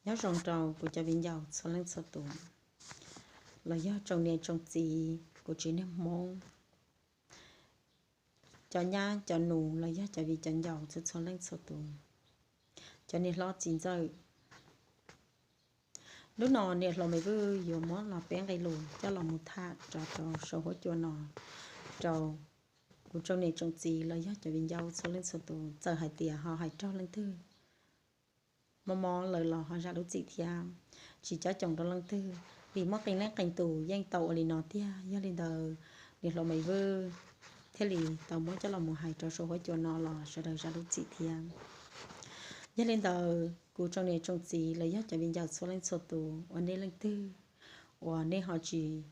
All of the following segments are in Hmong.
Nyob zoo rau kuv cov viv ncaus txhua leej txhua tus, los yog tsoom niam tsoom txiv, kuv tsev neeg Hmoob, cov nyab cov nus los yog cov viv cov ncaus txhua txhua leej txhua tus, cov niam hlob txiv ntxawm. Hnub no niam hlob Maiv Vwj yuav muab los peb nqe lus coj los mus tham rau rau saum huab cua no rau kuv tsoom niam tsoom txiv los yog cov viv ncaus txhua leej txhua tus. Txawm hais tias ho hais raug leej twg mob mob lawm los ho zam lub txim thiab, tsis cob coos rau leej twg, vim muaj qee leej qee tus yeej tau ua li no tiag. Yog li ntawd, niam hlob Maiv Vwj thiaj li tau muab coj los mus hais rau saum huab cua no los sawv daws zam lub txim thiab. Yog li ntawd, kuv tsoom niam tsoom txiv los yog cov viv ncaus txhua leej txhua tus, uas nej leej twg uas nej ho tsis,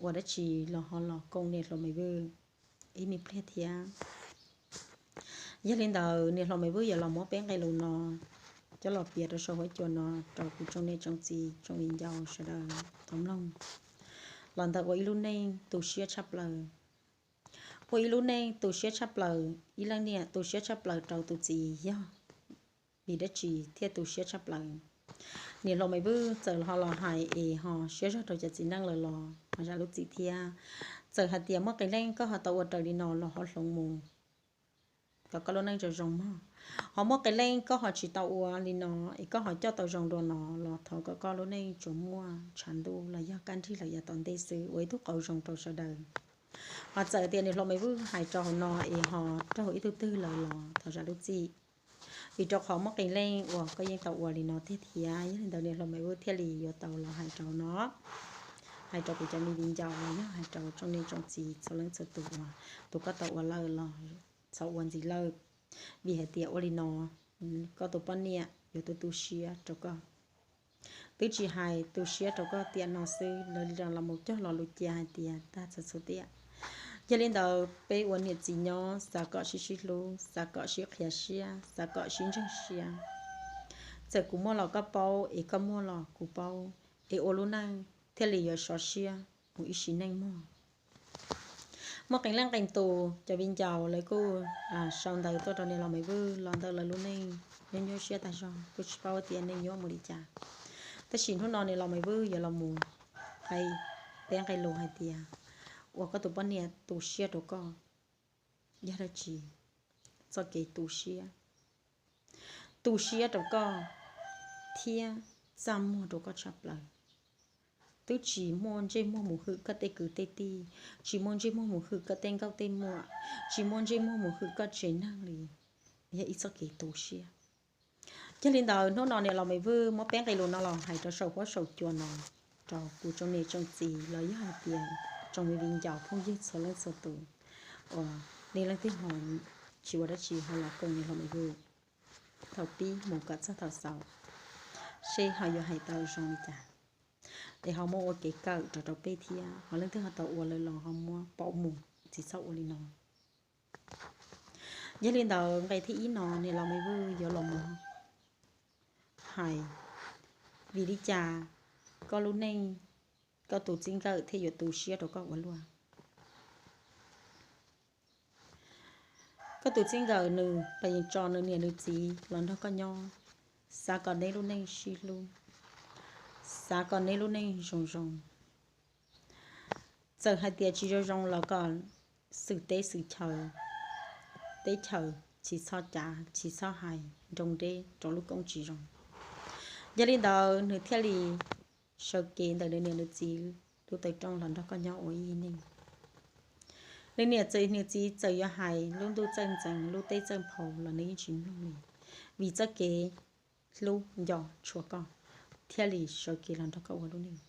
uas dab tsi los ho los koom niam hlob Maiv Vwj ib me pliag thiab. Yog li ntawd, niam hlob Maiv Vwj yuav los muab peb nqe lus no coj los piav rau saum huab cua no rau kuv tsoom niam tsoom txiv tsoom viv ncaus sawv daws tau mloog. Los ntawm ua ib lub neej tu siab tshaj plaws, ua ib lub neej tu siab tshaj plaws, ib leej niam tu siab tshaj plaws rau tus txiv yog vim dab tsi thiaj tu siab tshaj plaws. Niam hlob Maiv Vwj txawm ho los hais es ho siab zog rau cov txiv neej lawm los ho zam lub txim thiab. Txawm hais tias muaj qee leej koj ho tau ua raws li no los ho hloov mus kom koj lub neej zoo zoo mog. Ho muaj qee leej koj ho tsis tau ua li no es koj ho coj tau zoo dua no los thov kom koj lub neej tsuas muaj tshav ntuj los yog kab nrig lawm yav tom ntej xwb, ua ib tug qauv zoo rau sawv daws. Ho txawm tias niam hlob Maiv Vwj hais rau hauv no es ho raug ib tug twg lawm los thov zam lub txim, vim rau qhov muaj qee leej uas koj yeej tau ua li no tiag thiab. Yog li ntawd, niam hlob Maiv Vwj thiaj li yuav tau los hais rau no, hais rau kuv cov me viv ncaus los yog hais rau tsoom niam tsoom txiv txhua leej txhua tus uas tus koj tau ua lawm los txhob ua ntxiv lawm, vim hais tias ua li no koj tus poj niam yuav tu tu siab rau koj. Twb tsis hais tu siab rau koj tiam no xwb, lawv los mus cog lo lus cia hais tias tag txhua txhua tiam. Yog li ntawd, peb ua niam txiv nyob xav kom sib sib hlub, xav kom sib qhia siab, xav kom sib ntseeg siab. Txawm kuv muaj los koj paub, es koj muaj los kuv paub, es ua lub neej thiaj li yuav sov siab mus ib sim neej mog. Muaj qee leej qee tus cov viv ncaus lawv kuj sau ntawv tuaj rau niam hlob Maiv Vwj los ntawm lawv lub neej nyuaj nyuaj siab tag zog, kuj tsis paub tias neej nyuaj mus li cas. Tab sis hnub no niam hlob Maiv Vwj yuav los mus qhia peb nqe lus hais tias, ua koj tus poj niam tu siab rau koj yog dab tsi? Txoj kev tu siab, tu siab rau koj thiab txaj muag rau koj tshaj plaws. Twb tsis muaj ntsej muag mus hwm koj tej kwv tej tij, tsis muaj ntsej muag mus hwm koj tej nkauj tej muam, tsis muaj ntsej muag mus hwm koj tsev neeg li, yog ib txoj kev tu siab. Yog li ntawd, hnub no niam hlob Maiv Vwj muab peb nqe lus no los hais rau saum huab saum cua no rau kuv tsoom niam tsoom txiv los yog hais tias tsoom me viv ncaus phooj ywg txhua leej txhua tus, uas nej leej twg ho tsis ua dab tsi ho los koom niam hlob Maiv Vwj thaum pib mus kom txog thaum xaus, seb ho yuav hais tau zoo li cas, es ho muab ua kev kawm rau rau peb thiab, ho leej twg ho tau ua lawm los ho muab pauv mus, tsis txhob ua li no. Yog li ntawd, nqe thib ib no niam hlob Maiv Vwj yuav los mus hais vim li cas koj lub neej, koj tus txij nkawm thiaj yuav tu siab rau koj ua luaj. Koj tus txij nkawm nws pheej tso nws niam nws txiv los nrog koj nyob, xav kom neb lub neej sib hlub, xav kom neb lub neej zoo zoo. Txawm hais tias tsis zoo zoo los kom xwm teb xwm chaw, teb chaws tsis txhob cav tsis txhob hais nroo deb rau lub koob tsis zoo. Yog li ntawd nws thiaj li sawv kev ntawm nws niam nws txiv lub taw rooj los nrog koj nyob ua ib neeg. Nws niam nws txiv txawm yuav hais lub ntuj txawj ntxeev lub teb txawj nphau los nws yeej tsis mloog li, vim txoj kev hlub nco tshua koj thiaj li sawv kev los nrog koj ua lub neej.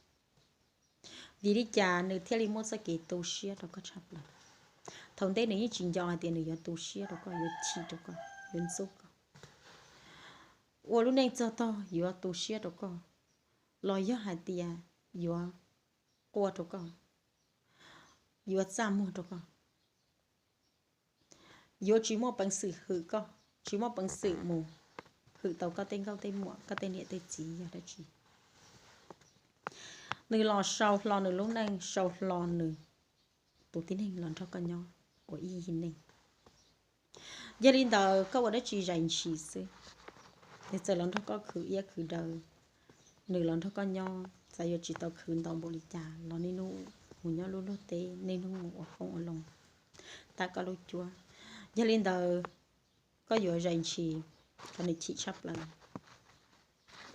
Vim li cas nws thiaj li muaj txoj kev tu siab rau koj tshaj plaws? Thaum ntej nws yeej tsis nco hais tias nws yuav tu siab rau koj, yuav chim rau koj, yuav ntxub koj. Ua lub neej txog tog yuav tu siab rau koj, los yog hais tias yuav quaj rau koj, yuav txaj muag rau koj, yuav tsis muaj peev xwm hwm koj, tsis muaj peev xwm mus hwm tau koj tej nkauj tej muam, koj tej niam tej txiv yog dab tsi. Nws los sau hlo nws lub neej, sau hlo nws tus tib neeg los nrog koj nyob ua ib yig neeg. Yog li ntawd koj ua dab tsi zais ntshis xwb. Nws txawm los nrog koj khwv iab khwv daw, nws los nrog koj nyob, txawm yuav tsis tau khwv ntau npaum li cas los niaj hnub mus nyob lub luag teb, niaj hnub mus ua qoob ua loo, tag koj lub cuab. Yog li ntawd, koj yuav zais ntshis kom nws chim tshaj plaws.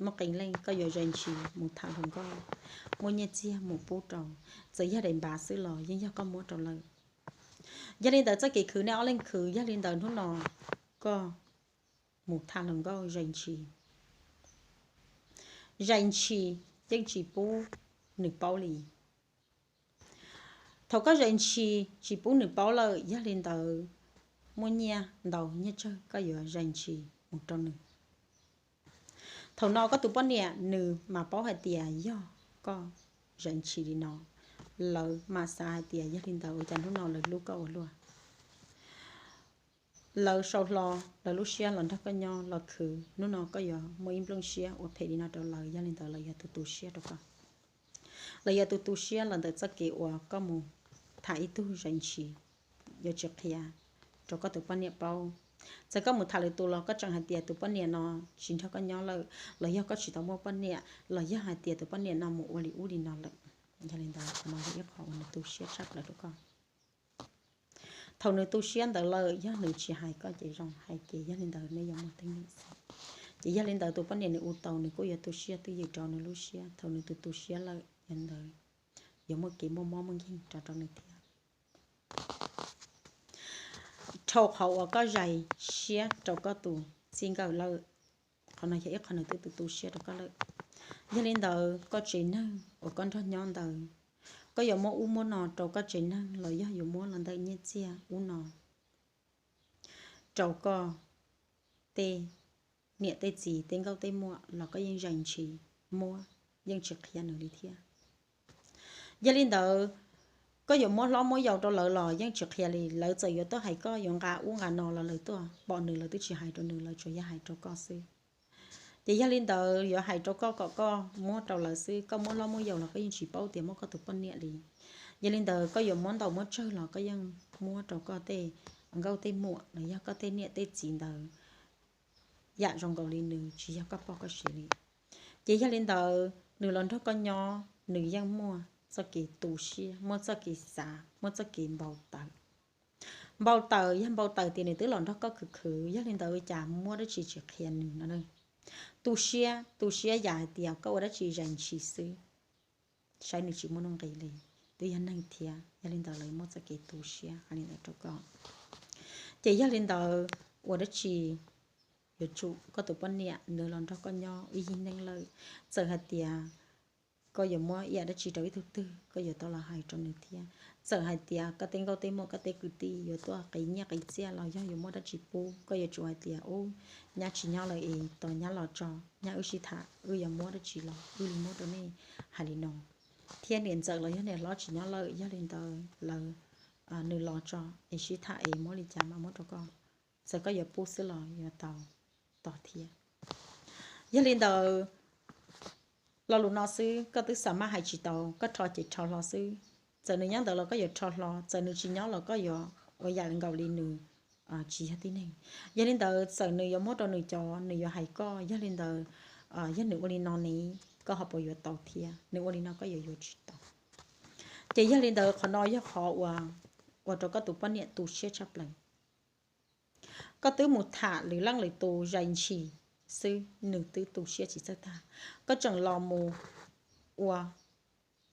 Muaj qee leej koj yuav zais ntshis mus tham hluas nkauj, muaj nyiaj txiag mus pub rau, txawm yog daim npav xwb los yeej yog koj muab rau lawm. Yog li ntawd, txoj kev khwv nej ob leeg khwv, yog li ntawd hnub no koj mus tham hluas nkauj zais ntshis. Zais ntshis yeej tsis pub nws paub li. Thaum koj zais ntshis tsis pub nws paub lawm, yog li ntawd, muaj nyiaj ntau nyiaj tsawg koj yuav zais ntshis mus rau nws. Thaum no koj tus poj niam nws mas paub hais tias yog koj zais ntshis li no, lawv mas xav hais tias yog li ntawd ua cas hnub no lawv hlub koj ua luaj. Lawv sau hlo lawv lub siab los nrog koj nyob los khwv, hnub no koj yuav muaj ib nplooj siab ua phem li no rau lawv, yog li ntawd lawv yog tus tu siab rau koj. Lawv yog tus tu siab los ntawm txoj kev uas koj mus tham ib tug zais ntshis, yuav tsis qhia rau koj tus poj niam paub. Txawm koj mus tham lwm tus los koj tseem hais tias tus poj niam no tsis nrog koj nyob lawm, los yog koj tsis tau muaj poj niam, los yog hais tias tus poj niam no mus ua li ub li no lawm. Yog li ntawd qhov no yog ib qho uas nws tu siab tshaj plaws rau koj. Thaum nws tu siab ntawd lawm, yog nws tsis hais koj ces zoo, hais ces yog li ntawd nej yuav muaj teeb meem xwb. Ces yog li ntawd tus poj niam nws ua tau, nws kuj yuav tu siab twj ywm rau nws lub siab. Thaum nws tu tu siab lawm, yog li ntawd yuav muaj kev muaj mob muaj nkeeg rau rau nws thiab. Dhau qhov uas koj zais siab rau koj tus txij nkawm lawm, qhov no yog ib qho nws twb tu tu siab rau koj lawm. Yog li ntawd koj tsev neeg uas koj nrog nyob ntawd, koj yuav muab ub muab no rau koj tsev neeg los yog yuav muab los ntawm nyiaj txiag ub no rau koj tej niam tej txiv tej nkauj tej muam los koj yeej zais ntshis muab, yeej tsis qhia nws li thiab. Yog li ntawd, koj yuav muab hlob muab yau rau lawv los yeej tsis qhia li. Lawv txawm yuav tuaj hais koj, yuav nqa ub nqa no los lawv tuaj pom nws, lawv twb tsis hais rau nws, lawv tsuas yog hais rau koj xwb. Ces yog li ntawd yuav hais rau koj kom koj muab rau lawv xwb, koj muab hlob muab yau los koj yeej tsis paub tias muab koj tus poj niam li. Yog li ntawd koj yuav muab ntau muab tsawg los koj yeej muab rau koj tej nkauj tej muam los yog koj tej niam tej txiv ntawd yam zoo nkaus li nws, tsis yog koj poj koj sev li. Ces yog li ntawd nws los nrog koj nyob nws yeej muaj txoj kev tu siab, muaj txoj kev xav, muaj txoj kev npau taws. Npau taws yog npau taws tias nws twb los nrog koj khwv khwv, yog li ntawd ua cas muab dab tsi tsis qhia nws no. Tu siab, tu siab yam hais tias koj ua dab tsi zais ntshis xwb, saib nws tsis muaj nuj nqis li, twb yog neeg thiab, yog li ntawd lawv muaj txoj kev tu siab hais li ntawd rau koj. Ces yog li ntawd ua dab tsi yuav tsum koj tus poj niam nws los nrog koj nyob ib yig neej lawm, txawm hais tias koj yuav muab ib yam dab tsi rau ib tug twg koj yuav tau los hais rau nws thiab. Txawm hais tias koj tej nkauj tej muam koj tej kwv tij yuav tuaj qiv nyiaj qiv txiaj los yog yuav muab dab tsi pub, koj yuav tsum hais tias ub, nyab tsis nyob lawm es tos nyab los tso, nyab wb sib tham wb yuav muab dab tsi los wb li muab rau nej hais li no. Thiab niam ntxawm los yog niam hlob tsis nyob lawm, yog li ntawd lawv, nws los tso es sib tham es muab li cas mam muab rau koj. Txawm koj yuav pub xwb los yuav tau tos thiab. Yog li ntawd, lo lus no xwb koj twb xav maj hais tsis tau, koj rho ces rho hlo xwb. Txawm nws nyob ntawd los koj yuav rho hlo, txawm nws tsis nyob los koj yuav ua yam nkaus li nws tsis yog tib neeg. Yog li ntawd txawm nws yuav muab rau nws cov, nws yuav hais koj, yog li ntawd, yog nws ua li no ne, koj ho puas yuav tau thiab? Nws ua li no koj yuav yuav tsis tau. Ces yog li ntawd qhov no yog qhov uas ua rau koj tus poj niam tu siab tshaj plaws. Koj twb mus tham lwm leej lwm tus zais ntshis xwb, nws twb tu siab tsis txawj tag. Koj tseem los mus ua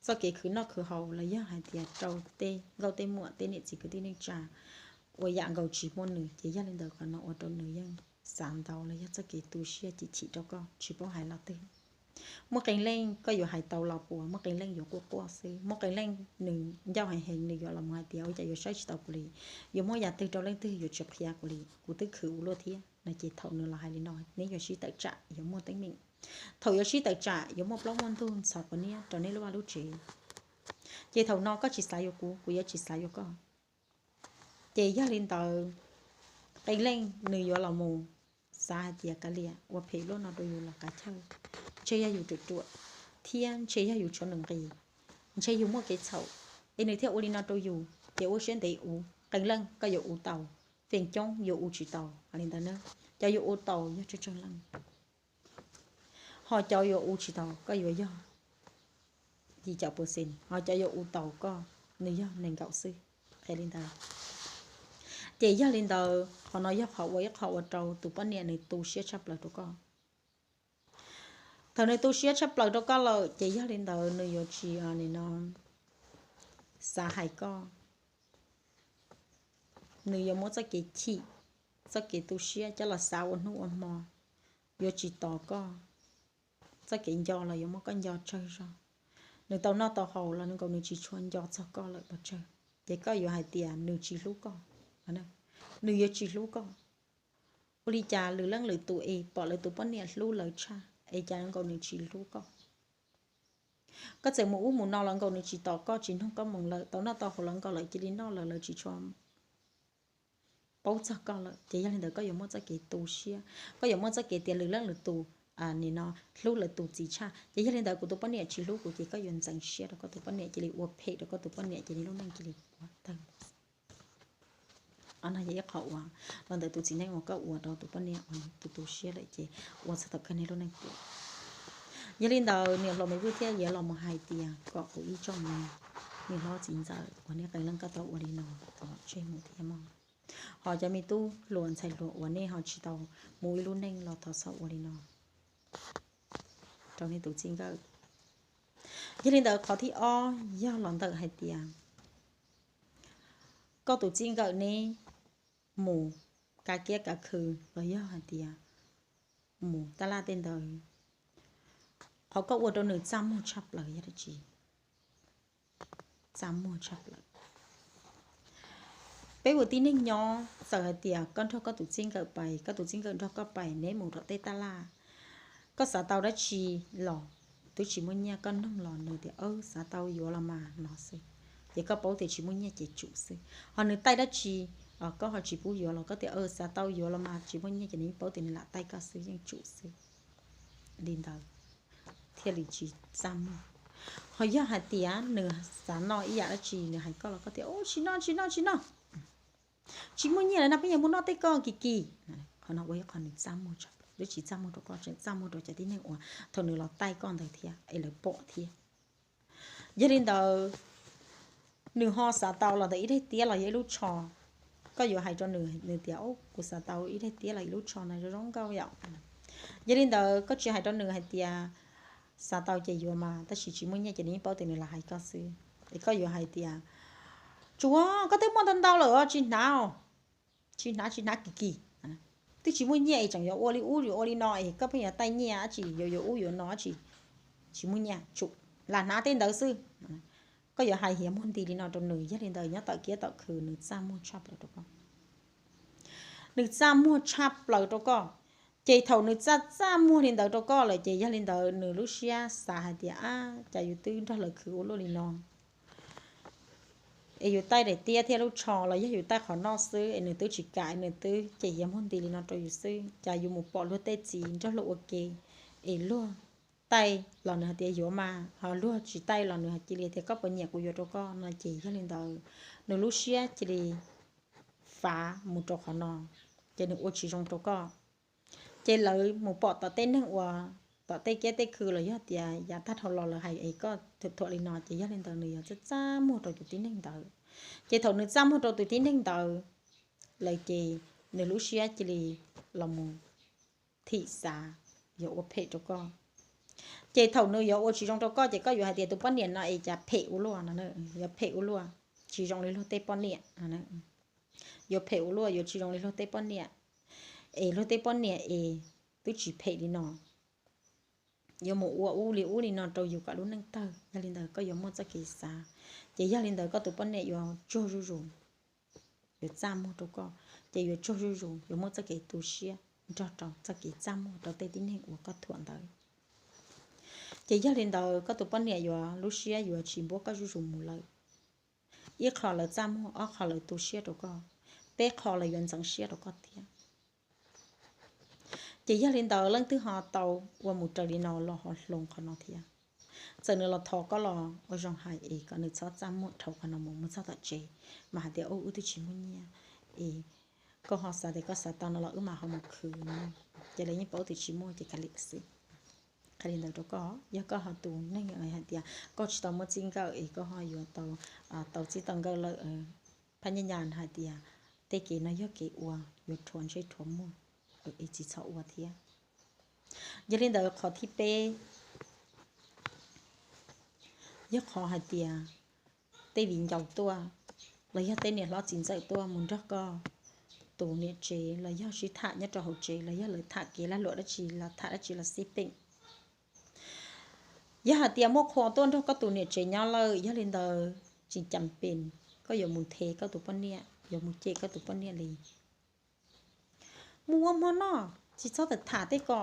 txoj kev khwv noj khwv haus los yog hais tias rau tej nkauj tej muam tej niam txiv kwv tij neej tsa ua yam nkaus tsis muaj nws, ces yog li ntawd qhov no ua rau nws yeej xav ntau los yog txoj kev tu siab chim chim rau koj tsis paub hais lo twg. Muaj qee leej koj yuav hais tau los puas, muaj qee leej yuav quaj quaj xwb, muaj qee leej nws ncauj heev heev nws yuav los mus hais tias ua cas yuav saib tsis taus kuv li, yuav muab yam twg rau leej twg yuav tsis qhia kuv li, kuv twb khwv ua luaj thiab no. Ces thaum nws los hais li no neb yuav sib tawm tsam yuav muaj teeb meem. Thaum yuav sib tawm tsam yuav muaj plaub muaj ntug ntxhov quav niab rau neb lub vaj lub tsev. Ces thaum no koj tsis xav yuav kuv, kuv yuav tsis xav yuav koj. Ces yog li ntawd, qee leej nws yuav los mus xav hais tias kav liam ua phem luaj no rau yus los kav chawj, ntshe yog yus ruam ruam, thiab ntshe yog yus tshuav nws nqis, ntshe yus muaj kev txhaum, es nws thiaj ua li no rau yus. Ces ua siab ntev ua, qee leej koj yuav ua tau, feem coob yuav ua tsis tau li ntawd na. Cov yuav ua tau yog tsawg tsawg leej. Ho cov yuav ua tsis tau koj yuav yog yim caum percent, ho cov yuav ua tau koj, nws yog nees nkaum xwb. Qhia li ntawd. Ces yog li ntawd qhov no yog qhov ua ib qho ua rau tus poj niam nws tu siab tshaj plaws rau koj. Thaum nws tu siab tshaj plaws rau koj lawm ces yog li ntawd nws yuav tsis, nim no, xav hais koj. Nws yuav muab txoj kev chim, txoj kev tu siab coj los xav ua hnub ua hmo, yuav tsis tos koj. Txoj kev nco los yuav muab koj nco tsawg zog. Nws tau noj tau haus los nkaus nws tsis tshua nco txog koj lawm pov tsawg. Ces koj yuav hais tias nws tsis hlub koj, nws yuav tsis hlub koj. Ua li cas lwm leej lwm tus es pom lawv tus poj niam hlub lawv tshaj es cas nkaus nws tsis hlub koj? Koj txawm mus ub mus no los nkaus nws tsis tos koj, tsis nug koj moo lawm, tau noj tau haus los nkaus lawv cia li noj lawm, lawv tsis tshua paub txog koj lawm. Ces yog li ntawd koj yuav muaj txoj kev tu siab, koj yuav muaj txoj kev tias lwm leej lwm tus nim no hlub lawv tus txiv tshaj. Ces yog li ntawd kuv tus poj niam tsis hlub kuv, ces koj yuav ntxeev siab rau koj tus poj niam, cia li ua phem rau koj tus poj niam, ces nws lub neej cia li puav tawg. No yog ib qho uas los ntawm tus txiv neej uas koj ua rau tus poj niam uas tu tu siab lawm ces ua txog thaum kawg nws lub neej puav. Yog li ntawd niam hluas Maiv Vwj thiaj yuav los mus hais tias kom kuv ib tsoom niam hlob txiv ntxawm uas nej qee leej koj tau ua li no, thov tseg mus thiab mog. Ho cov me tub hluas ntxhais hluas uas nej ho tsis tau mus ib lub neej los thov txhob ua li no rau nej tus txij nkawm. Yog li ntawd qhov thib ob yog los ntawm hais tias koj tus txij nkawm neb mus kav kiab kav khw los yog hais tias mus taj laj tej ntawd, qhov koj ua rau nws txaj muag tshaj plaws yog dab tsi? Txaj muag tshaj plaws. Peb ua tib neeg nyob txawm hais tias koj nrog koj tus txij nkawm pais, koj tus txij nkawm nrog koj pais, neb mus rau tej taj laj, koj xav tau dab tsi los twb tsis muaj nyiaj, koj nug los nws tias xav tau yuav los mas no xwb, ces koj paub tias tsis muaj nyiaj ces tsum xwb. Ho nws taij dab tsi koj ho tsis pub yuav los koj tias xav tau yuav los mas tsis muaj nyiaj ces nws yeej paub tias nws lam taij koj xwb, yeej tsum xwb. Li ntawd thiaj li tsis txaj muag. Ho yog hais tias nws xav noj ib yam dab tsi nws hais koj los koj tias tsis noj tsis noj tsis noj, tsis muaj nyiaj lawm no peb yuav mus noj tej ko kim kim, qhov no ua ib qho nws txaj muag tshaj plaws, twb tsis txaj muag rau koj, tseem txaj muag rau cov tib neeg uas thaum nws los taij koj ntawd thiab es lawv pom thiab. Yog li ntawd nws ho xav tau los ntawm ib daim tiab los yog ib lub tsho, koj yuav hais rau nws, nws tias kuv xav tau ib daim tiab los ib lub tsho no zoo zoo nkauj yom. Yog li ntawd koj tsis hais rau nws hais tias xav tau ces yuav mas tab sis tsis muaj nyiaj ces nws yeej paub tias nws lam hais koj xwb. Es koj yuav hais tias tsuav koj twb muaj ntau ntau lawm tsis hnav, tsis hnav tsis hnav kim kim, twb tsis muaj nyiaj es tseem yuav ua li ub yuav ua li no es koj pheej yuav taij nyiaj dab tsi, yuav yuav ub yuav no dab tsi, tsis muaj nyiaj tsum, lam hnav tej ntawd xwb. Koj yuav hais hiav muag nti li no rau nws, yog li ntawd nyob tawm kiab tawm khw nws txaj muag tshaj plaws rau koj. Nws txaj muag tshaj plaws rau koj. Ces thaum nws txaj txaj muag li ntawd rau koj lawm ces yog li ntawd nws lub siab xav hais tias ab cas yus twb nrog lawv khwv ua luaj li no es yus taij daim tiab thiab lub tsho los yog yus taij qhov noj xwb es nws twb tsis kam, nws twb cem hiav muag nti li no rau yus xwb, cas yus mus pom luag tej txiv nrog luag ua ke es luag taij los nws hais tias yuav mas, ho luag tsis taij los nws hais cia li tias koj puas nyiam kuv yuav rau koj no ces yog li ntawd nws lub siab cia li fav mus rau qhov no, ces nws ua tsis zoo rau koj. Ces lawv mus pom tom tej neeg uas tom tej kiab tej khw los yog tias yav tag dhau los lawv hais es koj thuam thuam li no ces yog li ntawd nws yuav txaj txaj muag rau tus tib neeg ntawd. Ces thaum nws txaj muag rau tus tib neeg ntawd lawm ces nws lub siab cia li los mus thim xav yuav ua phem rau koj. Ces thaum nws yuav ua tsis zoo rau koj ces koj yuav hais tias tus poj niam no es cas phem ua luaj no, yuav phem ua luaj, tsis zoo li luag tej poj niam. Yuav phem ua luaj, yuav tsis zoo li luag tej poj niam, es luag tej poj niam es twb tsis phem li no, yuav mus ua ub li ub li no rau yus kom lub neej tawg. Yog li ntawd koj yuav muaj txoj kev xav, ces yog li ntawd koj tus poj niam yuav tsuag zuj zus, yuav txaj muag rau koj, ces yuav tsuag zuj zus, yuav muaj txoj kev tu siab nrog rau txoj kev txaj muag rau tej tib neeg uas koj thuam ntawd. Ces yog li ntawd koj tus poj niam yuav lub siab yuav tsis npuab koj zuj zus mus lawm. Ib qho lawv txaj muag, ob qho lawv tu siab rau koj, peb qho lawv yuav ntxeev siab rau koj thiab. Ces yog li ntawd leej twg ho tau ua mus raws li no los ho hloov qhov no thiab. Txawm nws los thov koj los ua zoo hais es kom nws txhob txaj muag dhau qhov no mus, mus txog tom tsev mas hais tias wb twb tsis muaj nyiaj es koj ho xav tias koj xav tau no los wb mam ho mus khwv no, ces lawv yeej paub tias tsis muaj ces kav liam xwb. Qhia li ntawd rau koj, yog koj ho tus neeg hais tias koj tsis tau muaj txij nkawm es koj ho yuav tau, tau txij tau nkawm lawm, phab nyaj nyas hais tias tej kev no yog kev ua yuav rhuav ntsej rhuav muag, es tsis txhob ua thiab. Yog li ntawd qhov thib peb yog qhov hais tias tej viv ncaus tuaj los yog tej niam hlob txiv ntxawm tuaj mus nrog koj tus niam tsev los yog sib tham nyob rau hauv tsev los yog lawv tham kev lag luam dab tsi los tham dab tsi los xij peem. Yog hais tias muaj qhua tuaj nrog koj tus niam tsev nyob lawm, yog li ntawd tsis cam pes koj yuav mus nthe koj tus poj niam, yuav mus cem koj tus poj niam li. Mus ua hmo noj, tsis txhob tham tej ko,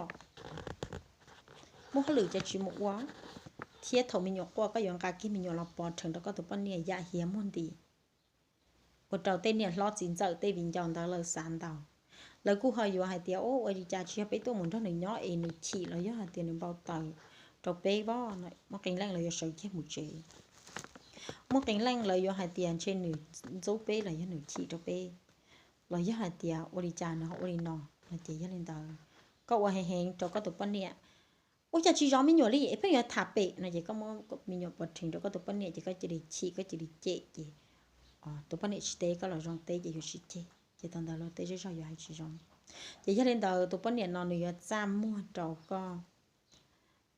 muaj hauj lwm ces tsis mus ua, thiab thaum me nyuam quaj koj yuav nqa kiag me nyuam los pov rheev rau koj tus poj niam yam hiav muag nti. Ua rau tej niam hlob txiv ntxawm tej viv ncaus ntawd lawv xav ntau, lawv kuj ho yuav hais tias, ua li cas tsis yog peb tuaj mus nrog nws nyob es nws chim los yog hais tias nws npau taws rau peb os, muaj qee leej lawv yuav sawv kiag mus tsev. Muaj qee leej lawv yuav hais tias ntshe nws ntxub peb los yog nws chim rau peb, los yog hais tias ua li cas nws ho ua li no no ces yog li ntawd koj ua heev heev rau koj tus poj niam, ua cas tsis zov me nyuam li es pheej yuav tham pem no ces koj muab me nyuam pov rheev rau koj tus poj niam ces koj cia li chim koj cia li cem ces tus poj niam tsis teb koj los zoo teb ces yuav tsis cem ces tau ntawd los tej zej zog yuav hais tsis zoo. Ces yog li ntawd tus poj niam no nws yuav txaj muag rau koj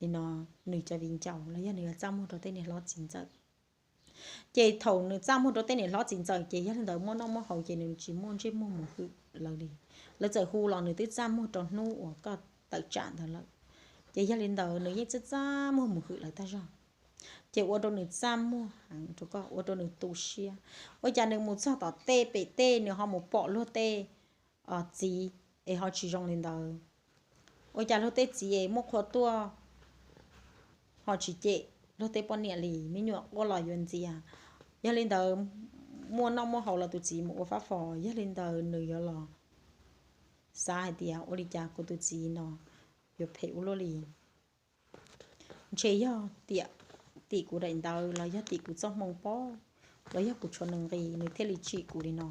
li no, nws cov viv ncaus los yog nws yuav txaj muag rau tej niam hlob txiv ntxawm. Ces thaum nws txaj muag rau tej niam hlob txiv ntxawm ces yog li ntawd muaj noj muaj haus ces nws tsis muaj ntsej muag mus hwm lawv li. Lawv txawm hu los nws twb txaj muag rau hnub uas koj tawm tsam ntawd lawm. Ces yog li ntawd nws yeej txaj txaj muag mus hwm lawv tag zog. Ces ua rau nws txaj muag heev rau koj, ua rau nws tu siab. Ua cas nws mus txog tom tej pem tej nws ho mus pom luag tej txiv es ho tsis zoo li ntawd. Ua cas luag tej txiv es muaj qhua tuaj ho tsis cem luag tej poj niam li, me nyuam quaj los yuav ntxias. Yog li ntawd muaj noj muaj haus los tus txiv mus ua fab fo, yog li ntawd nws yuav los xav hais tias ua li cas kuv tus txiv no yuav phem ua luaj li. Ntshe yog tiam, tim kuv daim ntawv los yog tim kuv txoj hmoo pob, los yog kuv tshuav nws nqi nws thiaj li tsim kuv li no.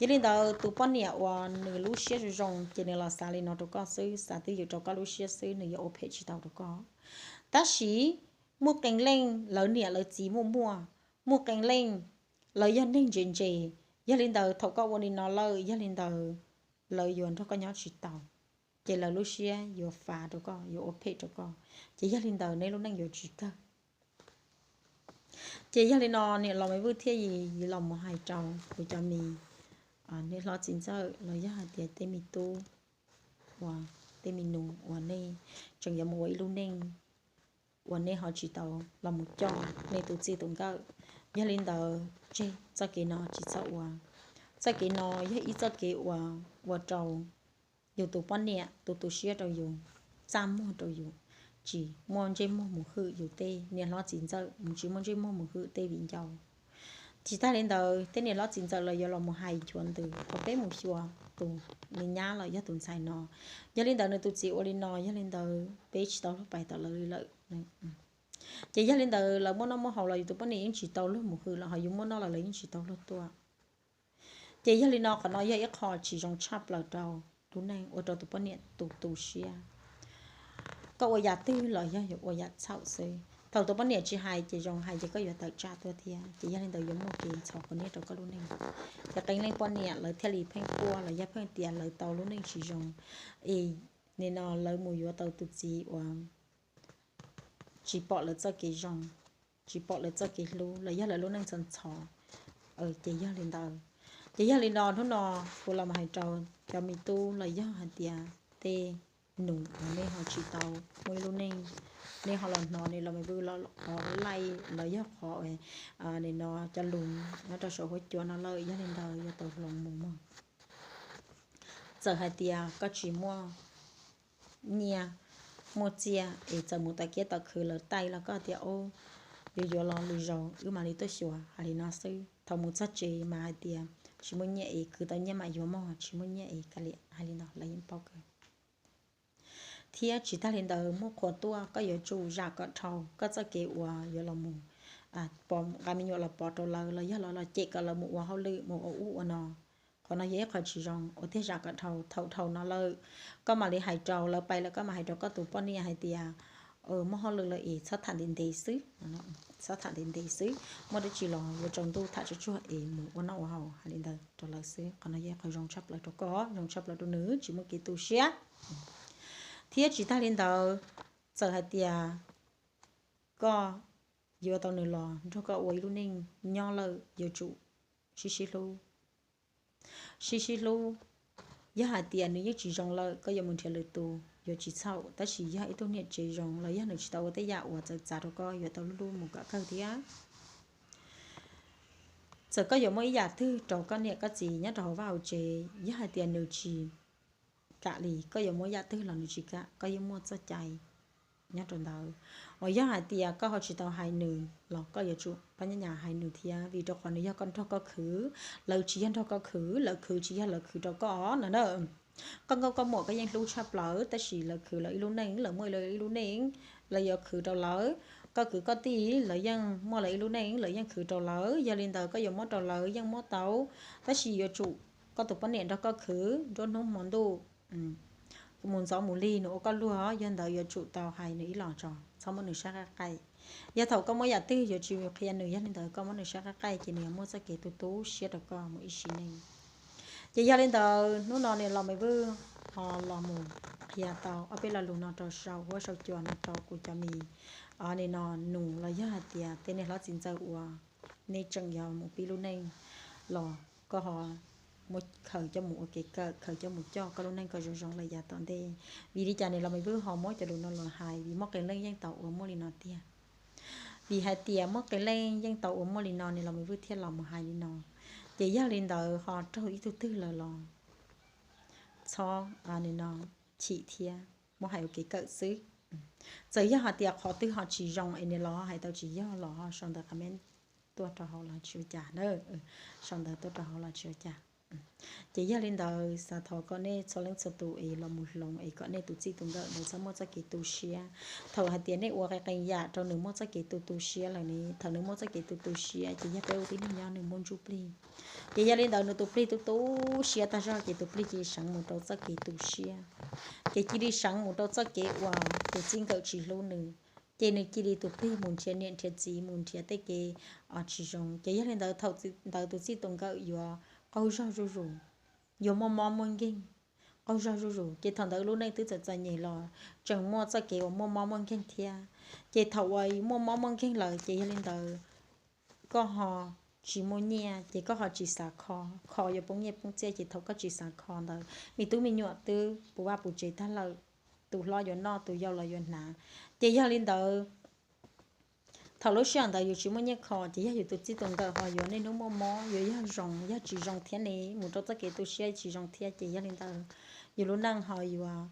Yog li ntawd tus poj niam uas nws lub siab zoo zoo ces nws los xav li no rau koj xwb, xav twj ywm rau koj lub siab xwb, nws yuav ua phem tsis tau rau koj. Tab sis muaj qee leej lawv niam lawv txiv muaj muaj, muaj qee leej lawv yog neeg ntse ntse. Yog li ntawd thaum koj ua li no lawm, yog li ntawd lawv yuav nrog koj nyob tsis tau, ces lawv lub siab yuav fav rau koj, yuav ua phem rau koj, ces yog li ntawd neb lub neej yuav tsis kawg. Ces yog li no niam los me vwj thiaj li los mus hais rau kuv cov me niam hlob txiv ntxawm los yog hais tias tej me tub, uas tej me nus uas nej tseem yuav mus ua ib lub neej uas nej ho tsis tau los mus coj nej tus txij tus nkawm. Yog li ntawd tseg txoj kev no tsis txhob ua. Txoj kev no yog ib txoj kev uas ua rau yus tus poj niam tu tu siab rau yus, txaj muag rau yus, tsis muaj ntsej muag mus hwm yus tej niam hlob txiv ntxawm, mus tsis muaj ntsej muag mus hwm tej viv ncaus. Tsis tag li ntawd tej niam hlob txiv ntxawm los yuav los mus hais nchuav ntws kom peb mus xyuas tus me nyab los yog tus ntxhais no. Yog li ntawd nws tus txiv ua li no, yog li ntawd peb tsis tau luag pais tom lawv li lawm. Ces yog li ntawd lawv muaj noj muaj haus los yus tus poj niam yeej tsis tau luag mus hwm los ho yus muaj noj los lawv yeej tsis tau luag tuaj. Ces yog li no qhov no yog ib qho tsis zoo tshaj plaws rau lub neej, ua rau tus poj niam tu tu siab. Koj ua yam twg los yog yuav ua yam txhaum xwb. Thaum tus poj niam tsis hais ces zoo, hais ces koj yuav tawm tsam tuaj thiab. Ces yog li ntawd yuav muaj kev ntxhov kua niab rau koj lub neej. Ces qee leej poj niam lawv thiaj li pheej quaj los yog pheej tias lawv tau lub neej tsis zoo, es nim no lawv mus yuav tau tus txiv uas tsis pom lawv txoj kev zoo, tsis pom lawv txoj kev hlub los yog lawv lub neej ntxhov ntxhov. Ces yog li ntawd, ces yog li no hnub no kuv los mus hais rau cov me tub los yog hais tias tej nus uas nej ho tsis tau muaj ib lub neej, nej ho los hnov nim los me vwj los qhov laij los yog qhov nim no cov lus nyob rau saum huab cua no lawm, yog li ntawd yuav tau hloov mus mog. Txawm hais tias koj tsis muaj nyiaj muaj txiaj es txawm mus tom kiab tom khw lawv taij los koj tias, o, yuav yuav los lwm zaus wb mam li tuaj xyuas, hais li no xwb. Thaum mus txog tsev mas hais tias tsis muaj nyiaj es khwv tau nyiaj mam yuav mog, tsis muaj nyiaj es kav liam, hais li no lawv yeej paub kawg. Thiab tsis tag li ntawd muaj qhua tuaj koj yuav tsum zam kom dhau koj txoj kev uas yuav los mus pov nqa me nyuam los pov rau lawv los yog los los cem kom lawv mus ua hauj lwm mus ua ub ua no. Qhov no yog ib qho tsis zoo, ua tiag zam kom dhau, thaum dhau no lawm koj mam li hais rau lawv pais lawm koj mam hais rau koj tus poj niam hais tias, muaj hauj lwm lawm es txhob tham ntev ntev xwb, txhob tham ntev ntev xwb, muaj dab tsi los yuav tsaus ntuj tham tsuag tsuag es mus ua noj ua haus, hais li ntawd rau lawv xwb. Qhov no yog qhov zoo tshaj plaws rau koj, zoo tshaj plaws rau nws, tsis muaj kev tu siab. Thiab tsis tag li ntawd, txawm hais tias koj yuav tau nws los nrog koj ua ib lub neej nyob lawm, yuav tsum sib sib hlub. Sib sib hlub. Yog hais tias nws yeej tsis zoo lawm, koj yuav mus nrhiav lwm tus yuav tsis txhaum, tab sis yog ib tug niam tsev zoo los yog nws tsis tau ua tej yam uas txawv txav rau koj, yuav tau hlub hlub mus kom kawg thiab. Txawm koj yuav muaj ib yam twg rau koj niam koj txiv nyob rau hauv vaj hauv tsev, yog hais tias nws tsis kam li, koj yuav muab yam twg los nws tsis kam, koj yeej muaj txoj cai nyob rau ntawd. Uas yog hais tias koj ho tsis tau hais nws los koj yuav tsum pab nyab nyas hais nws thiab, vim rau qhov nws yog koj nrog koj khwv, lawv tsis yog nrog koj khwv, lawv khwv tsis yog lawv khwv rau koj no na. Koj nkauj koj muam koj yeej hlub tshaj plaws, tab sis lawv khwv lawv ib lub neej, lawv muaj lawv ib lub neej, lawv yuav khwv rau lawv. Koj kwv koj tij lawv yeej muaj lawv ib lub neej, lawv yeej khwv rau lawv, yog li ntawd koj yuav muab rau lawv yeej muab tau, tab sis yuav tsum koj tus poj niam nrog koj khwv nruab hnub hmo ntuj, mus ntxov mus lig nws ua koj luag, yog ntawd yuav tsum tau hais nws ib los tso, txhob muab nws saib qab qaij. Yog thaum koj muab yam twg yuav tsis qhia nws, yog li ntawd koj muab nws saib qab qaij ces nws yuav muaj txoj kev tu tu siab rau koj mus ib sim neej. Ces yog li ntawd hnub no niam laus Maiv Vwj ho los mus qhia tau ob peb lo lus no rau saum huab saum cua no rau kuv cov me, o, nim no nus los yog hais tias tej niag hlob txiv ntxawm uas nej tseem yuav mus pib lub neej los koj ho muab khaws coj mus ua kev kawm, khaws coj mus coj koj lub neej kom zoo zoo lawm yav tom ntej. Vim li cas niam laus Maiv Vwj ho muab cov lus no los hais? Vim muaj qee leej yeej tau ua muaj li no tiag. Vim hais tias muaj qee leej yeej tau ua muaj li no, niam laus Maiv Vwj thiaj los mus hais li no. Ces yog li ntawd ho raug ib tug twg lawm los txhob, nim no, chim thiab, muab hais ua kev kawm xwb. Txawm yog hais tias qhov twg ho tsis zoo es niam laus ho hais tau tsis yog los ho sau ntawv comment tuaj rau hauv los tsis ua cas na, sau ntawv tuaj rau hauv los tsis ua cas. Ces yog li ntawd xav thov kom nej txhua leej txhua tus es los mus hloov es kom nej tus txij tus nkawm ntawd txhob muaj txoj kev tu siab. Thaum hais tias nej ua qee qee yam rau nws muaj txoj kev tu tu siab lawm ne, thaum nws muaj txoj kev tu tu siab ces yog peb ua tib neeg nyob nws muaj ntsuj plig. Ces yog li ntawd nws tus plig tu tu siab tag zog ces tus plig cia li seev mus rau txoj kev tu siab, ces cia li seev mus rau txoj kev uas tus txij nkawm tsis hlub nws, ces nws cia li tus plig mus nrhiav niam nrhiav txiv, mus nrhiav tej kev tsis zoo. Ces yog li ntawd thaum ntawd tus txij tus nkawm yuav qaug zog zuj zus, yuav muaj mob muaj nkeeg, qaug zog zuj zus, ces thaum ntawd lub neej twb txom txom nyem los tseem muaj txoj kev uas muaj mob muaj nkeeg thiab. Ces thaum uas muaj mob muaj nkeeg lawm ces yog li ntawd koj ho tsis muaj nyiaj ces koj ho tsis xav kho, kho yuav poob nyiaj poob txiaj, ces thaum koj tsis xav kho ntawd me tub me nyuam twb puv vaj puv tsev tag lawm, tus hlob yuav noj tus yau los yuav hnav. Ces yog li ntawd thaum lub sij hawm ntawd yus tsis muaj nyiaj kho ces yog yus tus txij tus nkawm ho yuav niaj hnub muaj mob, yuav yog zoo yog tsis zoo thiab ne, mus rau txoj kev tu siab tsis zoo thiab. Ces yog li ntawd yus lub neej ho yuav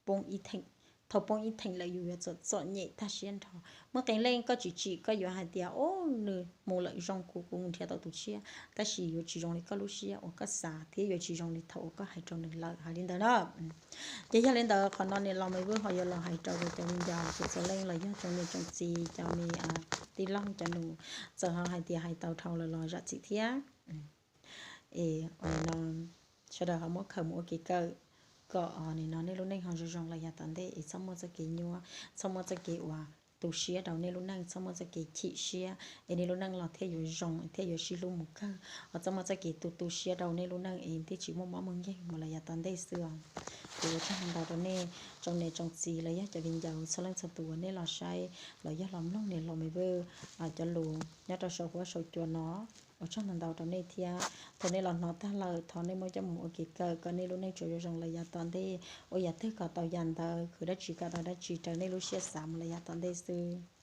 poob ib theem. Thaum poob ib theem lawm yus yuav txom txom nyem tag siab nrho. Muaj qee leej koj tsis tsim koj yuav hais tias, o, nws mus lawm zoo kuv, kuv mus nrhiav tau tus tshiab, tab sis yuav tsis zoo li koj lub siab uas koj xav thiab yuav tsis zoo li thaum uas koj hais rau nws lawm, hais li ntawd na. Ces yog li ntawd qhov no niam laus Maiv Vwj ho yuav los hais rau cov viv ncaus, cov txhua leej los yog tsoom niam tsoom txiv, cov me tij laug cov nus, txawm ho hais tias hais tau dhau lawm los zam txim thiab. Es no sawv daws ho muab khaws mus ua kev kawm kom nim no nej lub neej ho zoo zoo los yav tom ntej es txhob muaj txoj kev nyuaj, txhob muaj txoj kev uas tu siab rau nej lub neej, txhob muaj txoj kev chim siab es nej lub neej los thiaj yuav zoo thiaj yuav sib hlub mus kawg, ho txhob muaj txoj kev tu tu siab rau nej lub neej es thiaj tsis muaj mob muaj nkeeg mus los yav tom ntej xwb os. Ces ua tsaug ntau rau nej tsoom niam tsoom txiv los yog cov viv ncaus txhua leej txhua tus uas nej los saib los yog los mloog niam laus Maiv Vwj cov lus nyob rau saum huab saum cua no. Ua tsaug ntau ntau rau nej thiab. Thaum nej los hnov tag lawm thov nej muab coj mus ua kev kawm kom nej lub neej tsuas zoo zoo los yav tom ntej, ua yam twg kom tau yam ntawd, khwv dab tsi kom tau dab tsi raws nej lub siab xav mus los yav tom ntej xwb.